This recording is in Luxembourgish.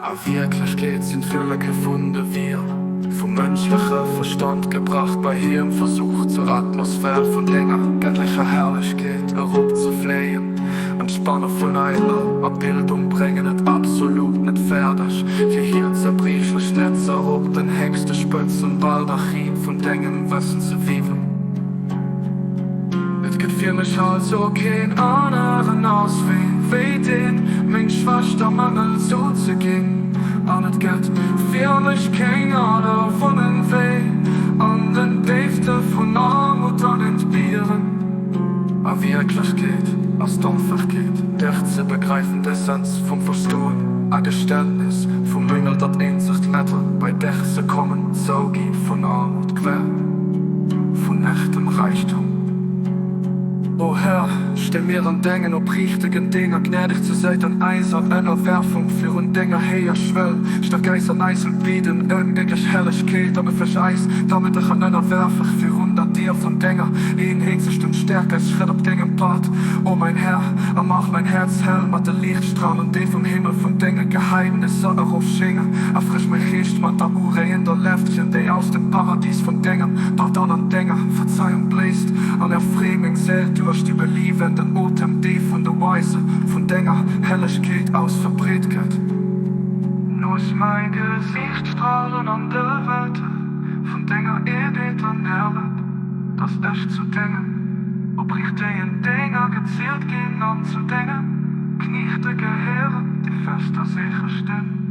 A Wierklechkeet sinn d'Flilleke vun de Wier vum mënschleche Verstand gebracht, bei hirem Versuch zur Atmosphär vun denger gëttlecher Herrlechkeet eropzefléien. An d'Spanne vun eiler Abildung bréngen et absolut net fäerdeg, fir hir zerbriechlech Netzer op den héchste spëtzen Baldachin vun dengem Wëssen ze wiewen. Et gëtt fir mech also keen aneren Auswee wéi deen, meng Schwächt am Mangel sou ze ginn. An et gëtt fir mech keng aner Wunneng wéi an den Déifte vun Armut an Entbieren. A Wierklechkeet ass d'Onfachkeet dech ze begreifen, d'Essenz vum Verstoen a Geständnis vum Mängel, dat eenzegt Mettel bei dech ze kommen, d'Zougi vun Armut, Quell vun echtem Räichtum. O Här, stéi mir an dengen opriichtegen Dénger gnädeg zur Säit an eiser Ënnerwerfung virun denger héijer Schwell. Stäerk äis an eisem Bieden ëm göttlech Hellegkeet a befäeg äis, damëteg an ënnerwerfeg virun der Dier vun denger Eenheet ze stoen. Stäerk eis Schrëtt op dengem Pad, o mäin Här, a maach mäin Häerz hell mat de Liichtstralen, déi vum Himmel vun denge Geheimnisser erofschéngen. Erfrësch mäi Geescht mat der uréiender Läftchen, déi aus dem Paradis vun dengem Pardon an denger Verzeiung bléist, an erfree meng Séil duerch de beliewenden Otem, dee vun de Weise vun denger Hellegkeet aus verbreet gëtt. Looss mäi Gesiicht stralen an de Welte vun denger Eenheet an erlab, dass ech zu dengen opriichtegen Dénger gezielt ginn an zu denge Kniechte gehéieren, déi fest a sécher stinn.